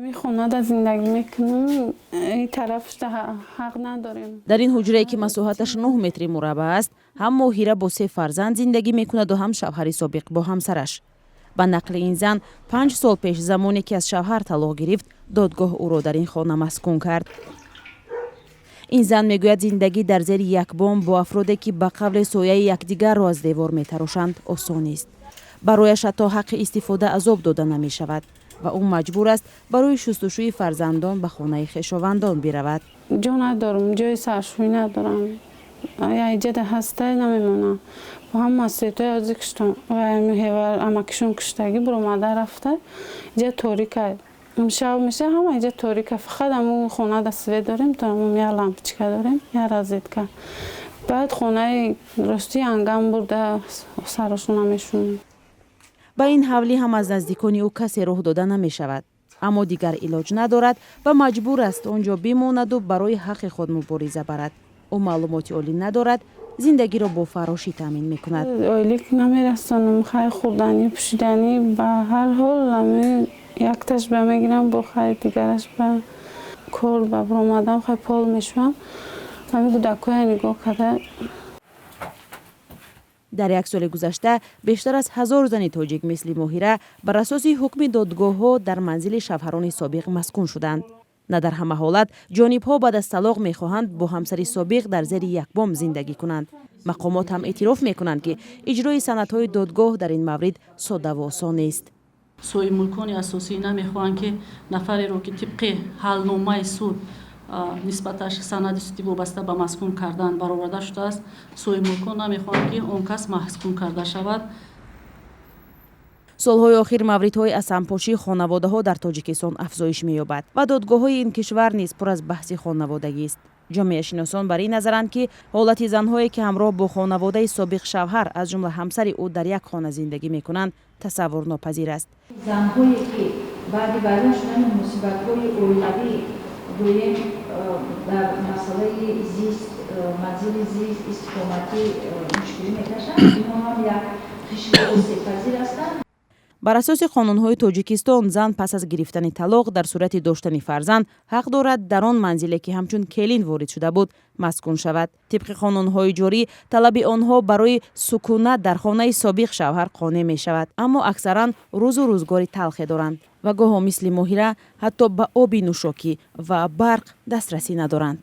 Ҳамин хонада зиндагӣ мекунам, ин тарафшда ҳақ надорем. Дар ин ҳуҷрае, ки масоҳаташ 9 метри мураббаъ аст, ҳам Моҳира бо се фарзанд зиндагӣ мекунаду, ҳам шавҳари собиқ бо ҳамсараш. Ба нақли ин зан, 5 сол пеш, замоне ки аз шавҳар талоқ гирифт, додгоҳ ӯро дар ин хона маскун кард. Ин зан мегӯяд, зиндагӣ дар зери як бом бо афроде, ки ба қавле сояи якдигарро аз девор метарошанд, осон нест. Барояш ҳатто ҳаққи истифода аз об дода намешавад ва ӯ маҷбур аст барои шустушӯи фарзандон ба хонаи хешовандон биравад. Ҷо надорам, ҷои саршӯӣ надорам. Иҷада ҳаста, намемонам. Бо ҳама светои ҳозир амакишон куштагӣ буромада рафта, иҷа торика. Шаб меша, ҳама иҷа торика. Фақат ҳамун хонада свет дорем, то ҳамун як лампочка дорем, як розетка. Баъд хонаи рости ангам бурда сарошона мешунем. Ба ин ҳавлӣ ҳам аз наздикони ӯ касе роҳ дода намешавад, аммо дигар илоҷ надорад ва маҷбур аст он ҷо бимонаду барои ҳаққи худ мубориза барад. Ӯ маълумоти олӣ надорад, зиндагиро бо фаррошӣ таъмин мекунад. Ойлик намерасонам, хай, хӯрданӣ, пӯшиданӣ, ба ҳар ҳол якташ ба мегирам, бо хай дигараш ба кор ба баромадам, хай, пол мешавам, ҳамин кӯдакҳоя нигоҳ карда. Дар як соли гузашта бештар аз 1000 зани тоҷик мисли Моҳира бар асоси ҳукми додгоҳҳо дар манзили шавҳарони собиқ маскун шуданд. На дар ҳама ҳолат ҷонибҳо баъд аз талоқ мехоҳанд бо ҳамсари собиқ дар зери як бом зиндагӣ кунанд. Мақомот ҳам эътироф мекунанд, ки иҷрои санадҳои додгоҳ дар ин маврид соддаву осон нест. Соҳибмулкони асосӣ намехоҳанд, ки нафареро, ки тибқи ҳалномаи суд нисбаташ санади судӣ вобаста ба маскун кардан бароварда шудааст, соҳибмулкон намехоҳанд, ки он кас маскун карда шавад. Солҳои охир мавридҳои аз ҳампошии хонаводаҳо дар Тоҷикистон афзоиш меёбад ва додгоҳҳои ин кишвар низ пур аз баҳси хонаводагист. Ҷомеашиносон бар ин назаранд, ки ҳолати занҳое, ки ҳамроҳ бо хонаводаи собиқ шавҳар, аз ҷумла ҳамсари ӯ, дар як хона зиндагӣ мекунанд, тасаввурнопазир аст. Занҳое, ки баъди вайрон шудани муносибатҳои оилавӣ, гӯем, дар масъалаи зист, манзили зист, истиқоматӣ мушкилӣ мекашанд, инҳо ҳам як қишри осебпазир ҳастанд. Бар асоси қонунҳои Тоҷикистон, зан пас аз гирифтани талоқ, дар сурати доштани фарзанд, ҳақ дорад дар он манзиле, ки ҳамчун келин ворид шуда буд, маскун шавад. Тибқи қонунҳои ҷорӣ, талаби онҳо барои сукунат дар хонаи собиқ шавҳар қонеъ мешавад, аммо аксаран рӯзу рӯзгори талхе доранд ва гоҳо мисли Моҳира ҳатто ба оби нӯшокӣ ва барқ дастрасӣ надоранд.